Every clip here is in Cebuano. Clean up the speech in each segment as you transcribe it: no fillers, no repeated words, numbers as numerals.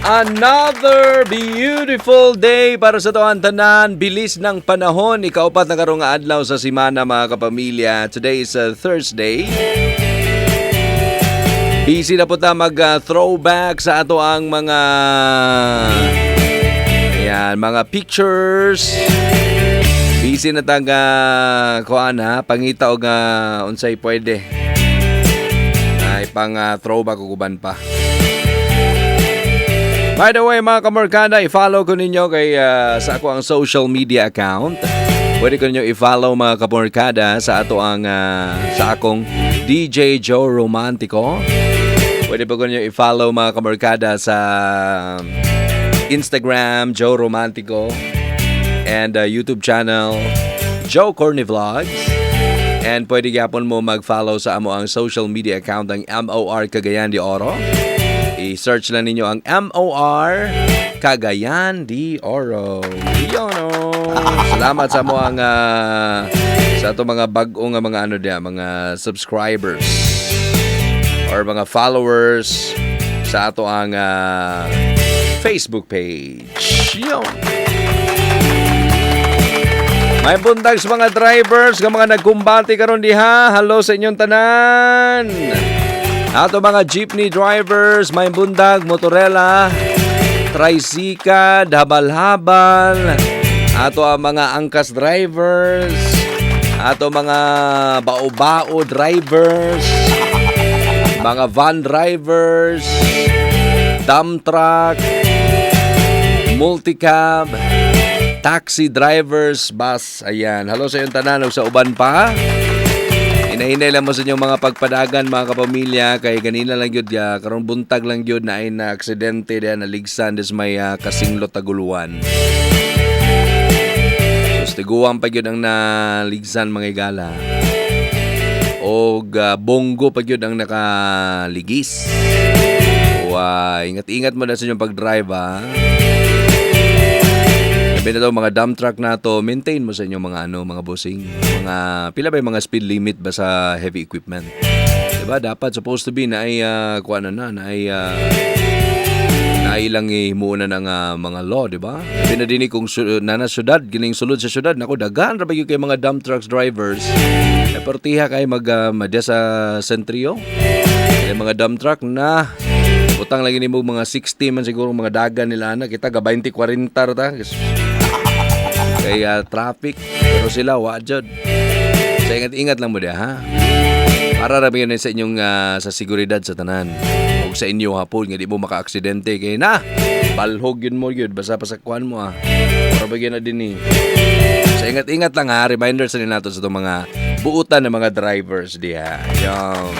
Another beautiful day para sa atuang tanan. Bilis ng panahon. Ikaupat na karong adlaw sa simana, mga kapamilya. Today is a Thursday. Busy na po ta mag throwback sa ato ang mga, ayan, mga pictures. Busy na taga kuan ha, pangita og unsay pwede. Ay pang throwback ug uban pa. By the way, mga kamorkada, i-follow ko ninyo kay sa ako ang social media account. Pwede ko ninyo i-follow, mga kamorkada, sa ato ang sa akong DJ Joe Romantico. Pwede pa ko ninyo i-follow, mga kamorkada, sa Instagram Joe Romantico and YouTube channel Joe Corny Vlogs. And pwede gyapon mo mag-follow sa amo ang social media account, ang MOR Cagayan de Oro. I-search lang ninyo ang MOR Cagayan de Oro. Yun, oh. Salamat sa mo ang sa ato mga bag-o nga mga ano diya, mga subscribers or mga followers sa ato ang Facebook page. Yun. May buntag sa mga drivers nga mga nagkumbati karon diha. Hello sa inyong tanan. Ato mga jeepney drivers, may buntag, motorela, tricycle, habal-habal. Ato ang mga angkas drivers, ato mga bao-bao drivers, mga van drivers, dump truck, multicab, taxi drivers, bus. Ayan. Hello sa inyong tanan ug sa uban pa. Hinahinay lang mo sa inyong mga pagpadagan, mga kapamilya, kay ganina lang gyud ya, karong buntag lang gyud na ay na aksidente diya naligsan des may Kasinglot, Taguluan. So tiguang pa gyud ang naligsan, mga igala. Og Bong Go pa gyud ang nakaligis. Wa, ingat-ingat mo na sa inyong pag-drive ha. Sabi na to, mga dump truck na to, maintain mo sa inyong mga ano, mga bossing. Mga, pila ba yung mga speed limit ba sa heavy equipment? Diba? Dapat supposed to be na ay, kuha na na, na ay, na ilang himuon na ng mga law, di ba? Sabi na din kung nana syudad, gining sulod sa syudad, nako, daghan ra ba gyud kay mga dump trucks drivers. E partiha kay mag madya sa sentrio. Kay mga dump truck na utang lagi nimo mga 60 man siguro mga dagan nila na kita ga 20 40 ra ta. Kaya traffic pero sila wa jud. So ingat-ingat lang mo diha ha. Para ra ba sa inyong sa seguridad sa tanan. Ug sa inyo hapon nga di mo maka-aksidente kay na balhog yun mo yun basta pasakwan mo ah. Para ba na din eh. So ingat-ingat lang ha, reminder sa nato sa itong mga buutan ng mga drivers diha. Yung.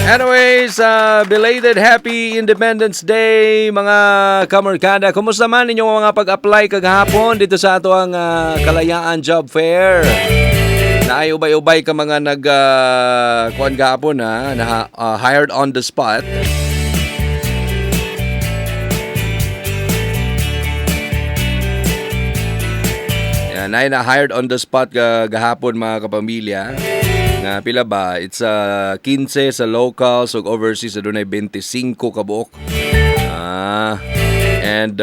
Anyways, belated Happy Independence Day, mga kamorkada. Kumusta man inyong mga pag-apply kagahapon dito sa ato ang Kalayaan Job Fair? Naay ubay-ubay ka mga nag kuan gahapon ha, na hired on the spot. Yan, ay na hired on the spot gahapon, mga kapamilya. Nga pila ba? It's 15 sa locals ug overseas adunay 25 ka buok. Ah, and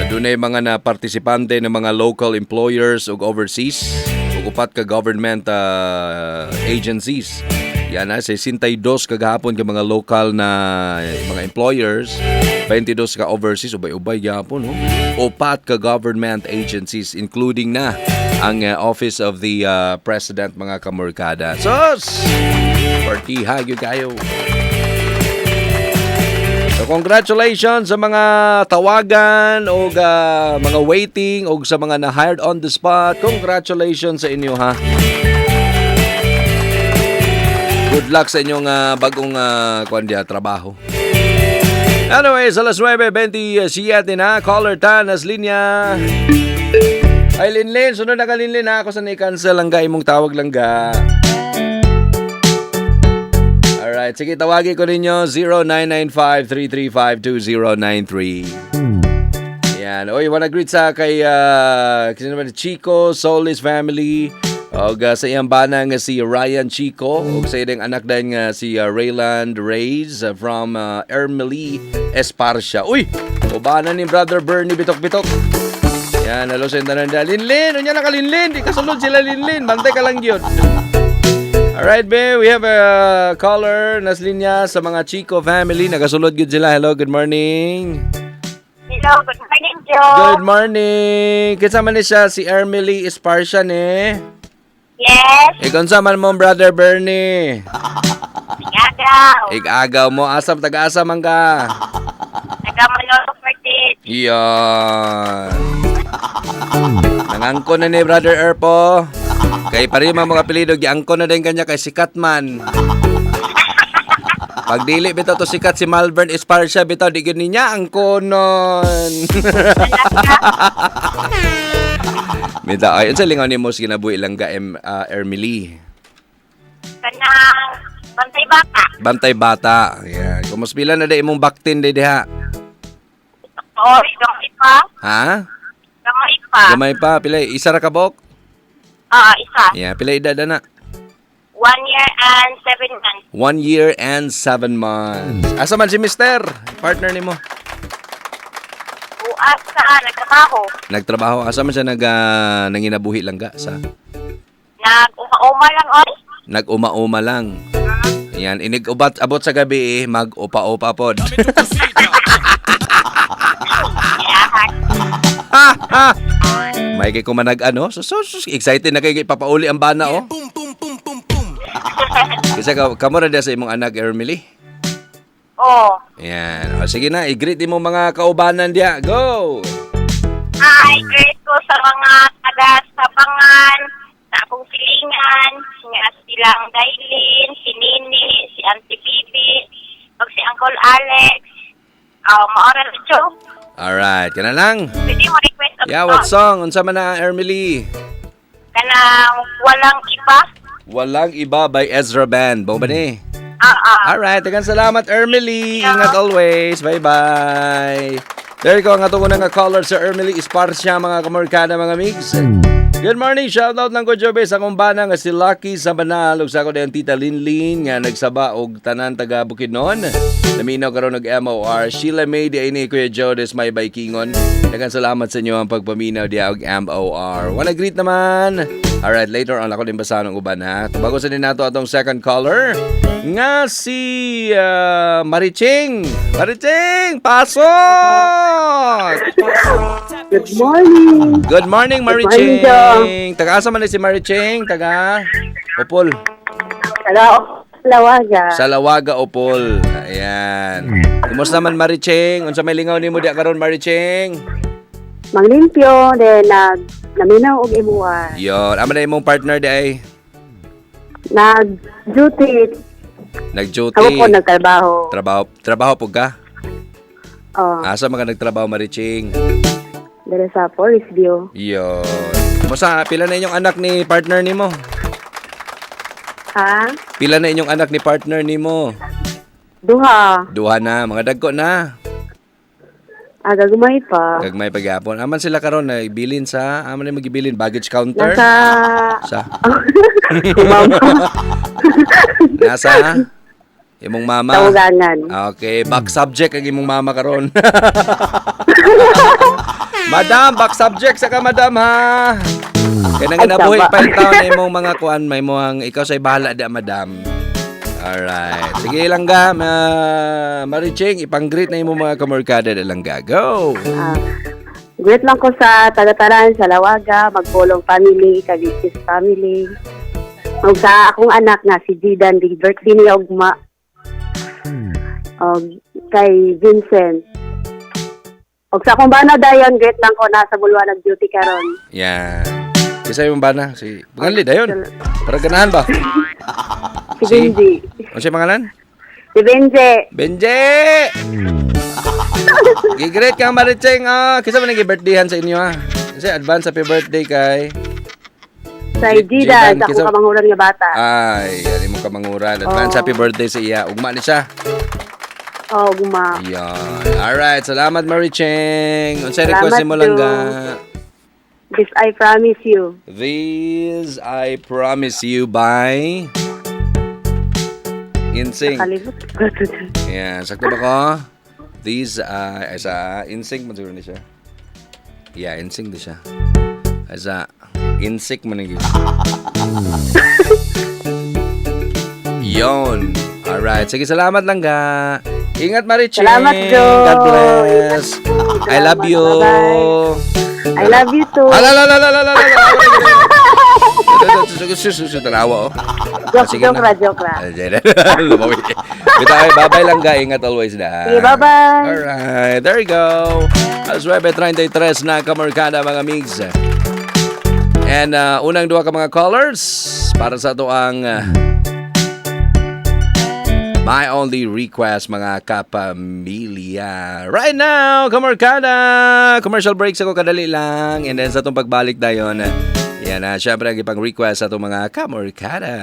adunay mga na partisipante ng mga local employers ug overseas ug upat ka government agencies. Yan na, 62 kagahapon ka mga local na mga employers, 22 ka overseas, ubay-ubay gyapon, no? Upat ka government agencies, including na ang Office of the President, mga kamorkada. Sus! Partiha gyud kayo. So congratulations sa mga tawagan o mga waiting o sa mga na-hired on the spot. Congratulations sa inyo ha. Good luck sa inyong bagong kuan diha, trabaho. Anyway, sa alas 9:27 na, caller tan as linya. Ay, Linlin, sunod na ka, Linlin ha. Ako sa ni-cancel lang ga, imong tawag lang ga. Alright, sige, tawagin ko ninyo 0995-335-2093. Yan. Oy, wanna greet sa kay sino ba, Chico, Solis family. Og sa iyang bana nga si Ryan Chico ug sa iyang anak din nga si Rayland Reyes from Ermely Esparcia. Uy, ubana ni Brother Bernie Bitok-Bitok. Yan, hello sa tanan da. Linlin, unya na ka, Linlin, di kasulod sila, Linlin, bantay ka lang gyud. Alright, be, we have a caller nas linya sa mga Chico family. Nagasulod gyud sila. Hello, good morning. Hello, good morning, Joe. Good morning. Kinsa man ni siya? Si Ermily Esparcia ni? Yes. Ikaw unsa man mo, Brother Bernie? Igagaw. Igagaw mo, asam taga-asa man ka? Taga Manolo Fortis. Iyon. Nangangko na ni Brother Erpo. Kay pari mga apelyido, giangko na din kanya kay sikat man. Pag dili bitaw to sikat si Malvern Esparcia bitaw, di gyud niya angkonon. Bitaw ay unsa lingaw nimo sa kinabuhi lang ga, Ermily? Kanang bantay bata. Bantay bata. Yeah. Kumusta na di imong baktin di diha? Oy, gamay pa. Ha? Gamay pa. Gamay pa, pila isa ra ka bok? Ah, isa. Yeah, pila edad na? 1 year and 7 months. 1 year and 7 months. Asa man si Mister? Partner nimo? Buas sa nagtrabaho. Nagtrabaho. Asa man siya nanginabuhi lang ga sa? Nag-uma-uma lang, oy. Nag-uma-uma lang. Ayan, inig ubat abot sa gabi eh, mag-upa-upa pod. Yahan. Ha ha. May kay kumanag ano? So, excited na kay papauli ang bana oh. Kasi ka kamo ra diya sa imong anak, Ermily. Oh. Ayan. O, sige na, i-greet mo mga kaubanan diya. Go! Hi, great ko sa mga taga Sabangan, sa akong silingan, nga silang Dailin, si Nini, si Auntie Bibi, ug si Uncle Alex. Oh, maora na, Joe. Alright, kana lang. Pwede mo request og Yeah, what song? Unsa man na, Ermily? Kanang "Walang Iba." "Walang Iba" by Ezra Band. Bao ba ni? Ah, ah. Alright, daghang salamat, Ermily. Ingat always. Bye-bye. There you go, ang atong unang nga caller sa Ermily Esparcia, mga kamorkada, mga migs. Good morning, shout out lang ko Jobe sa akong bana nga si Lucky sa Banal ug sa ako din Tita Linlin nga nagsaba og tanan taga Bukidnon. Naminaw karon og MOR. Sheila May di ini, Kuya Joe des may bikingon. Daghang salamat sa inyo ang pagpaminaw diha og MOR. Wanna greet naman. Alright, later on ako din basahan ang uban ha. Tubago sa din nato atong second caller nga si Mariching. Mariching, pasok! Good morning. Good morning, Morning, Mariching. Taga-asa man ni si Mariching? Taga Opol. Taga Lawaga. Sa Lawaga, Opol. Ayan. Kumusta man, Mariching? Unsa may lingaw nimo diha karon, Mariching? Manglimpyo, then nag naminaw og imuha. Yon, amo na imong partner di ay? Nag duty. Nag-duty. Ako po nagtrabaho. Trabaho, trabaho po ka? Oh, Asa man ka nagtrabaho, Mariching? Dere sa Forest View. Yon. Kumusta? Pila na inyong anak ni partner nimo? Ha? Pila na inyong anak ni partner nimo? Duha. Duha na, mga dagko na. Aga gumay pa. Gagmay pagyapon. Aman sila karon na ibilin sa aman na magibilin baggage counter. Nasa Sa mama. Nasa imong mama. Tawgangan. Okay, back subject ang imong mama karon. Madam, back subject sa ka, madam ha. Kaya nang Ay, ginabuhi tama. pa yung taon na imong mga kuan, may mo ikaw say bahala di, madam. Alright. Sige lang ga, ma Mariching, ipang-greet na imong mga kamorkada da lang ga. Go! Ah, greet lang ko sa tagataran sa Lawaga, Magpulong family, Kagisis family. Ug sa akong anak nga si Jidan, di birthday niya ugma. Og kay Vincent. Og sa akong bana dayon, greet lang ko nasa Bulwa nag-duty karon. Yan. Kisa yung bana, si Panganli dayon. Para ganahan ba? Si Benji. Ano siya pangalan? Si Benji. Benji! Gigreet kang Maricheng ah. Kisa man nag-birthdayhan sa inyo ah. Kasi advance happy birthday kay Sa Jidan, Jidan, sa akong kamanguran nga bata. Ay, yan imong kamanguran. Advance Oh. happy birthday sa iya. Ugma ni siya. Oh, guma. Yan. Alright, salamat, Maricheng. Unsay request Salamat, nimo lang ga? Joe. This I Promise You. This I Promise You by InSync. Kalimot ko. Yeah, sakto ba ko? These, ay sa InSync man siguro ni siya. Yeah, InSync di siya. Ay sa InSync man ni. Yon. Alright. Sige, salamat lang ga. Ingat, Mariching. Salamat, Joe. God bless. Ingat. I love you. Bye-bye. I love you too. Ala, ala, ala, ala, ala, ala. Tanawa, oh. Joke, Sige joke na. ra, joke ra. Lumawi. Bitaw, bye-bye lang ga. Ingat always na. Sige, bye-bye. Alright, there you go. Alas 9:33 na, kamarkada, mga migs. And unang duha ka mga callers para sa ato ang My Only Request, mga kapamilya. Right now, kamarkada! Commercial breaks ako kadali lang. And then sa atong pagbalik dayon, yan na, syempre ang ipang request sa atong mga kamarkada.